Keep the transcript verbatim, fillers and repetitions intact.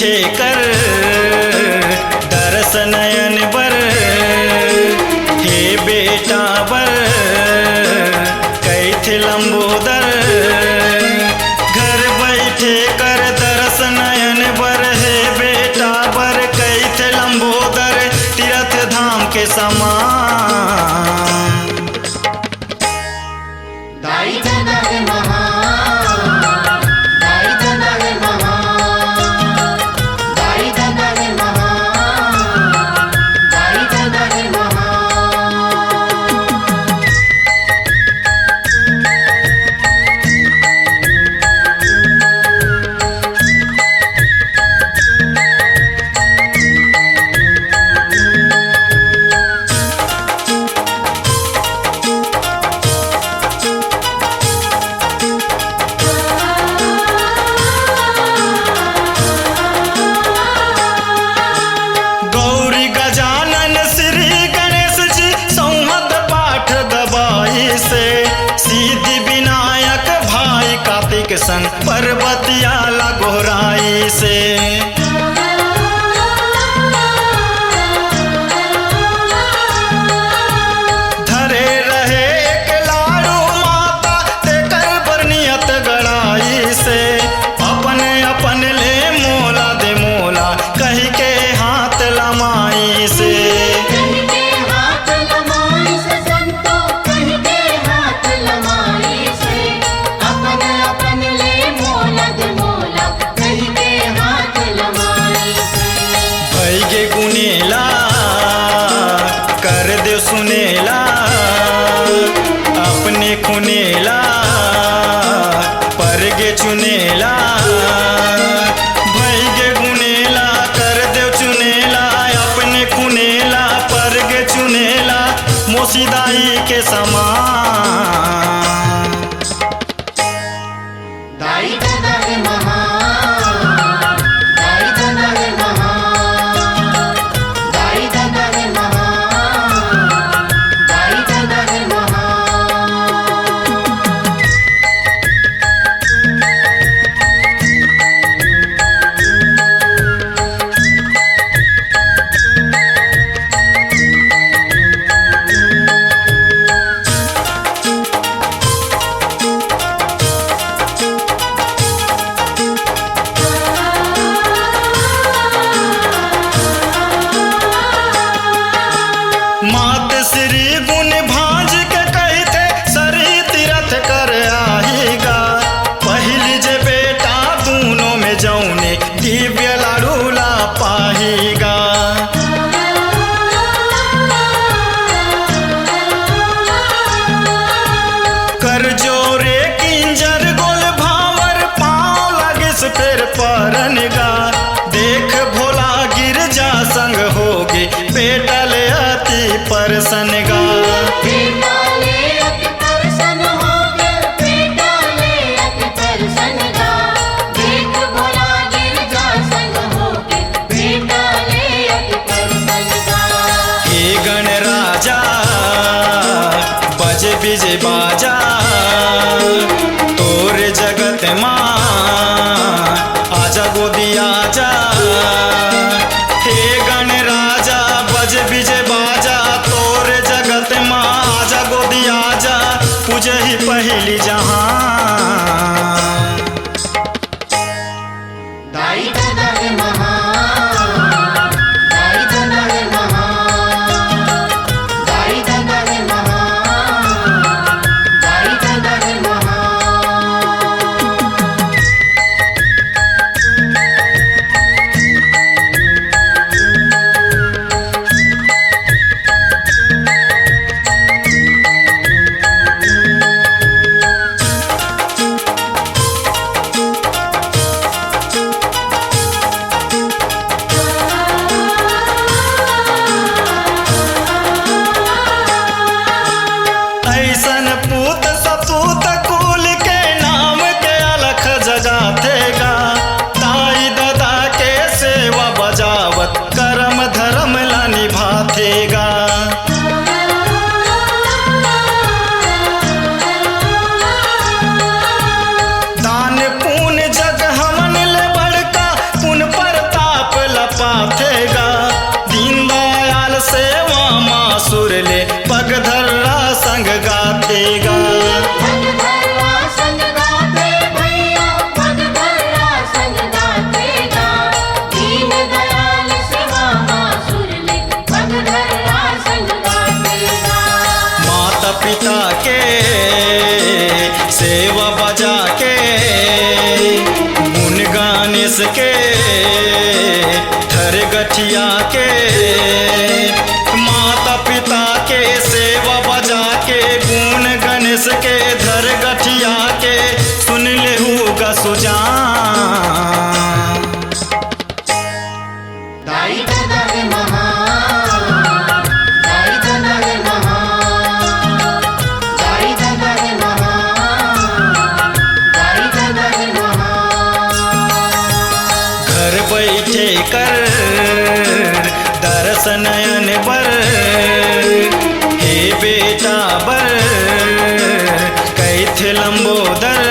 एकर दरस नयन बर, हे बेटा बर, कहिथे लंबोदर। घर बइठे कर दरस नयन बर, हे बेटा बर, कहिथे लंबोदर, तीरथ धाम के समान। दाई ददा रे महा, दाई ददा रे महा, दाई ददा रे महा, दाई ददा रे महा। गौरी गजानन श्री गणेश जी सौंहत पाठ दबाई से, सिद्धि विनायक भाई कार्तिक संग पर्वतिया ला गोहराई से। धरे रहे एक लाड़ू माता, तेकर बर नियत गड़ाई से। अपन अपन ले मोला दे मोला, कहि के हाथ लमाई से। कहि के हाथ लमाई से संतो, कहि के हाथ लमाई से। अपन अपन ले मोला दे मोला, कहि के हाथ लमाई से। भई गे गुनेला, कर दे सुनेला, अपने खुनेला, पर गे चुनेला। भई गे गुनेला, कर दे चुनेला, अपने खुनेला, पर गे चुनेला, मोसी दाई के समान। दाई ददा रे महा, दाई ददा रे महा, दाई ददा रे महा, दाई ददा रे महा। मात श्री गुण भांज के कहिथे, सरी तीरथ कर आही गा। पहिली जे बेटा दूनों में जौने, दिव्य लाड़ू ला पाही गा। कर जोरे किंजर गोल भांवर, पांव लागिस फेर परन गा। देख भोला गिरजा संग होगे, बेटा ले अति परसन गा। बेटा ले अति परसन होगे, बेटा ले अति परसन गा। देख भोला गिरजा संग होगे, बेटा ले अति परसन गा। हे गण राजा, बजे बिजे बाजा, तोर जगत मा आजा गोदी आजा। हे गण राजा, बजे बिजे बाजा, तोर जगत मा आजा गोदी आजा, पूजही पहिली जहां। दाई ददा रे महा, दाई ददा रे महा, दाई ददा रे महा, दाई ददा रे महा। धर गठिया के सुन लेहू गा सुजान। दाई ददा रे महा, दाई ददा रे महा, दाई ददा रे महा, दाई ददा रे महा। घर बैठे कर दर्शन अनबर, हे बेटा बर कैथे लंबोदर